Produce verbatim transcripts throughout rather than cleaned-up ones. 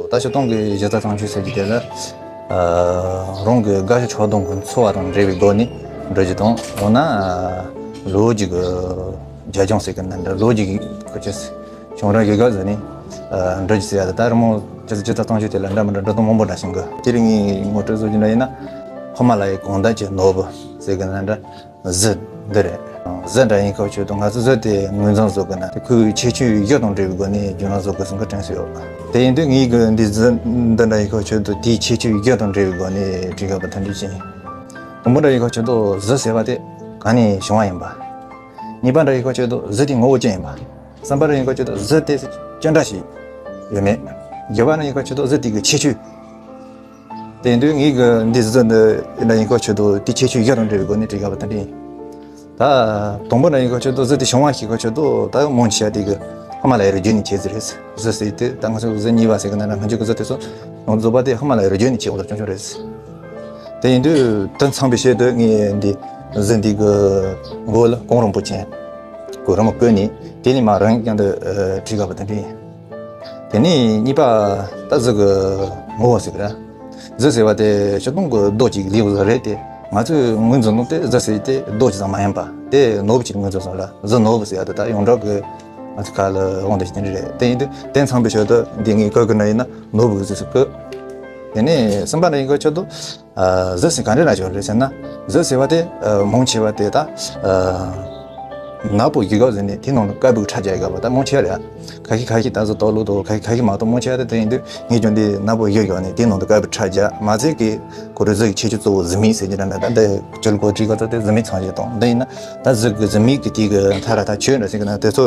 ད་སྤྱིར་བཏང་གི་གཞི་རྩ་བརྩམས་ཆོས་ཟེར་རྒྱུ་དེ་ལ་ཨ་རང་གི་དགའ་ཤོས་ཆགས་སྡང་གི་འཚོ་བ་དང་འབྲེལ་བའི་སྒོ་ནས་འགྲོ་རྒྱུ་དང་། འོ་ན་ཨ་ལོ་རྒྱུས་ཀྱི་རྒྱབ་ལྗོངས་ཟེར་གི་ན་འདྲ། ལོ་རྒྱུས་ཀྱི་ཁོ་ཅི་བྱུང་རབས་ཀྱི་སྐབས་ཟེར་ནས་ཨ་འགྲོ་རྒྱུ་ཟེར་ཡ་དེ། ད་རི་མོ་སྤྱི་སྤྱི་ཚོགས་བརྩམས་ཆོས་དེ་ལ་འདྲ་མི་འདྲ་འགྲོ་སྟངས་མང་པོ་འདྲ་བྱུང་གི། དེ་རིང་ངས་ངོ་སྤྲོད་བཟོ་རྒྱུ་འདྲ་ཡིན་ན། ཧི་མ་ལ་ཡའི་གང་འདབས་ཀྱི་ནོར་བུ་ཟེར་གི་ན་འདྲ། གཟི་འདི་རེད། གཟི་འདྲ་ཡིན་ཁ་ཆོད་དུ་ང་ཚོ་གཟི་དེ་ངོས་འཛིན་བཟོ་དགོས་ན། དེ་ཁོའི་ཁྱད་ཆོས་བཞི་དང་འབྲེལ་བའི་སྒོ་ནས་རྒྱུས་ལོན་བཟོ་དགོས་ཟིན་གི་དྲན་གསོ་ཡོད། དེ་ཡིན་དུས་ངའི་གི་འདི་གཟི་འདི་འདྲ་ཡིན་ཁ་ཆོད་དུ་དེའི་ཁྱད་ཆོས་བཞི་དང་འབྲེལ་བའི་སྒོ་ནས་བྲིས་དགོས་པ་དེ་འདྲ་ཅན། དང་པོ་འདྲ་ཡིན་ཁ་ཆོད་དུ་གཟི་ཟེར་བ་དེ་གང་ནས་བྱུང་བ་ཡིན་པ། གཉིས་པ་འདྲ་ཡིན་ཁ་ཆོད་དུ་གཟི་དེའི་ངོ་བོ་ཅི་ཡིན་པ། གསུམ་པ་འདྲ་ཡིན་ཁ་ཆོད་དུ་གཟི་དེ་ཅི་འདྲ་ཞིག་ཡོད་མེད། བཞི་པ་འདྲ་ཡིན་ཁ་ཆོད་དུ་གཟི་དེ་གི་ཁྱད་ཆོས། དེ་ཡིན་དུས་ངའི་གི་འདི་གཟི་འདི་ཡིན་ན་ཡིན་ཁ་ཆོད་དུ་དེ་ཁྱད་ཆོས་བཞི་དང་འབྲེལ་བའི་སྒོ་ནས་བྲིས་དགོས་པ་དེ་འདྲ་ཡིན། ད་དང་པོ་འདྲ་ཡིན་ཁ་ཆོད་དུ་གཟི་དེ་བྱུང་བ་ཞིག་ཁ་ཆོད་དུ་ད་མང་ཆེ་བ་དེ་གི་ཧི་མ་ལ་ཡའི་རི་རྒྱུད་ནས་ཁྱེར་ཟིན་རེད། གཟི་ཟེར་དུས་ད་ང་ཚོ་གཟི་རྙིང་པ་ཟེར་གི་ན་འདྲ། སྔ་འཇུག་གི་གཟི་དེ་ཚོ་ཡོངས་རྫོགས་པ་དེ་ཧི་མ་ལ་ཡའི་རི་རྒྱུད་ནས་ཁྱེར་བ་ལ་བྱུང་བྱུང་རེད། དེ་ཡིན་དུས་དེ་མཚོན་པའི་ཆེད་དུ་ངས་འདི་གཟི་འདི་གི་མགོ་ལ་གོང་རིན་པོ་ཆེ་གི་རི་མོ་བརྐོས་ནས་དེ་ལས་མར་རང་གིས་ཀྱང་འདི་བྲིས་དགོས་པ་དེ་འདྲ་ཡིན། དེ་ནས་གཉིས་པ་ད་གཟི་གི་ངོ་བོ་ཟེར་གི་ར། གཟི་ཟེར་བ་དེ་སྤྱིར་བཏང་གི་རྡོ་གཅིག་ལེགས་བཟོ་རེད་དེ། ང་ཚོས་ངོས་འཛིན་སྟངས་དེ་གཟི་ཟེར་དེ་རྡོ་གཅིག་ཙམ་མ་ཡིན་པ་དེ་ནོར་བུ་གཅིག་ངོས་འཛིན་སོང་ལ། གཟི་ནོར་བུ་ཟེར་ཡ་དེ་ད་ཡོངས་གྲགས་ཀྱི་ང་ཚོ་ཁ་ལ་དབང་དུ་བྱས་དེ་འདྲ་རེད། དེ་ཡིན་དུས་དེ་མཚོན་པའི་ཆེད་དུ་འདི་ངས་བཀོད་གི་འདྲ་ཡིན་ན་ནོར་བུ་གི་གཟི་ཟེར་གི། དེ་ནས་གསུམ་པ་འདྲ་ཡིན་གི་ཆེད་དུ། ཨ་གཟི་ཟེར་ག་འདྲ་ལ་བྱུང་རེད་ཟེར་ན། གཟི་ཟེར་བ་དེ་ཨ་མང་ཆེ་བ་དེ་ད་ཨ་ནག་པོ་ཡོད་ག་ཟེར་ནས་དེ་ནང་ལ་དཀར་པོའི་ཁྲ་རྒྱག་ཡོད་པ་ད་མང་ཆེ་བ་རེད། ཁ་ཤས་ཁ་ཤས་ད་གཟི་ཏོག་ལོ་དང་ཁ་ཤས་ཁ་ཤས་མ་གཏོགས་མང་ཆེ་བ་དེ་དེ་ཡིན་དུས་ངས་ཀྱང་འདི་ནག་པོ་ཡོད་ཡོད་ནས་དེ་ནང་དུ་དཀར་པོའི་ཁྲ་རྒྱག་མ་ཚད་ཀྱི་ཁོ་རང་གཟི་གི་ཁྱད་ཆོས་གཙོ་བོ་གཟི་མིག་ཟེར་གྱི་འདྲ་འདྲ། ད་འདི་སྤྱིར་གོ་བྲིས་ག་ཚོད་དེ་གཟི་མིག་ཚང་བྱེད་དང་འདི་ཡིན་ན། ད་གཟི་གི་གཟི་མིག་གི་དེ་གི་མཐའ་ར་ད་ཆོས་འདྲ་ཟེར་གི་ན་དེ་ཚོ།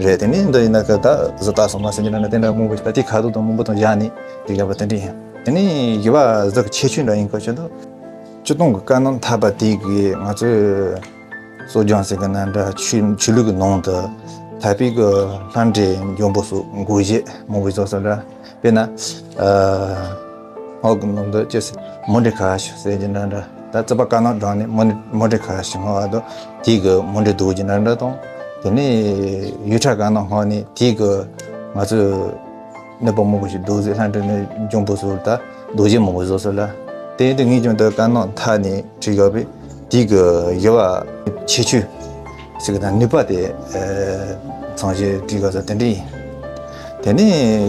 རེད། དེ་ནས་འདི་ཡིན་ན་ཁ་ད་གཟི་ལྟ་སོང་མ་ཟེར་གྱི་ན་དེ་འདྲ་མང་པོ་ཞིག་ད་དེ་ཁ་དོག་དང་མང་པོ་དང་བཞག་ནས་དེ་ག་བ་དེ་འདྲ་ཡིན། དེ་ནས་ཡུ་བ་གཟི་གི་ཁྱད་ཆོས་འདྲ་ཡིན་ག་ཆེད་དུ། སྤྱིར་བཏང་གི་དཀར་ནག་མཐའ་པ་དེ་གི་ང་ཚོས་གསོ་སྦྱོང་ཟེར་གྱི་ན་འདྲ། ཆོས་ཆོས་ལུགས་ཀྱི་ནང་དུ་ཐར་པའི་གི་ལྷ་འདྲེ་འབྱུང་པོ་སོགས་འགོག་བྱེད་མང་པོ་བཟོ་སོང་འདྲ། དཔེར་ན། ཨ་སྔགས་ཀྱི་ནང་དུ་ཅི་ཟེར་མུ་འབྲེལ་ཁ་ཤོ་ཟེར་གྱི་འདྲ་འདྲ། ད་རྩིས་པ་དཀར་ནག་བགྲངས་ནས་མུ་མུ་འབྲེལ་ཁ་ཤོ་སྔགས་དང་དེའི་གི་མུ་འབྲེལ་རྡོ་རྗེ་འདྲ་འདྲ་དང་། དེ་ནས་ཡུལ་ཕྲ་དཀར་ནག་སྔགས་ནས་དེའི་གི་ང་ཚོས་ནུས་པ་མང་པོ་ཞིག་རྡོ་རྗེ་ལྷ་འདྲེ་ནས་འབྱུང་པོ་སོགས་ད་རྡོ་རྗེ་མང་པོ་བཟོ་སོང་ལ། དེ་ཡིན་དུས་ངས་ཀྱང་ད་དཀར་ནག་མཐའ་ནས་བྲིས་ཡོད་པས་དེའི་གི་ཡུ་བ་ཁྱད་ཆོས་ཟེར་གི་ད་ནུས་པ་དེ་ཚང་བྱེད་བྲིས་ག་ཚོད་དེ་འདྲ་ཡིན། དེ་ནས་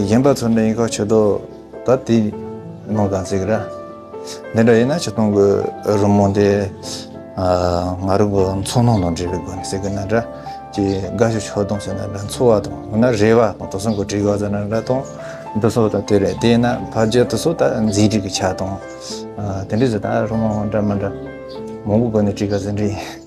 གཞན་པ་ཚོ་འདྲ་ཡིན་ག་ཆེད་དུ། ད་དེ་ནང་གང་ཟེར་གི་ར། འདི་འདྲ་ཡིན་ན་སྤྱིར་བཏང་གི་རི་མོ་འདི་ཨ་ང་རང་གི་འཚོ་སྣང་དང་འབྲེལ་བའི་སྒོ་ནས་ཟེར་གི་ན་འདྲ། ཅིག་དགའ་ཤོས་ཆགས་སྡང་ཟེར་ན་འདྲ། འཚོ་བ་དང་འོ་ན་རེ་བ་དང་དེ་ཚོ་གི་བྲིས་ག་ཟེར་ན་འདྲ་དང་། འདི་ཚོ་ད་དེ་རེད། དེ་ཡིན་ན་ཕལ་ཆེར་དེ་ཚོ་ད་མཛེས་སྒྲིག་གི་ཆ་དང་ཨ་དེ་འདྲ་ཟེར། ད་རི་མོ་འདྲ་མི་འདྲ་མང་པོ་སྒོ་ནས་བྲིས་ག་ཟེར་འདྲ་ཡིན།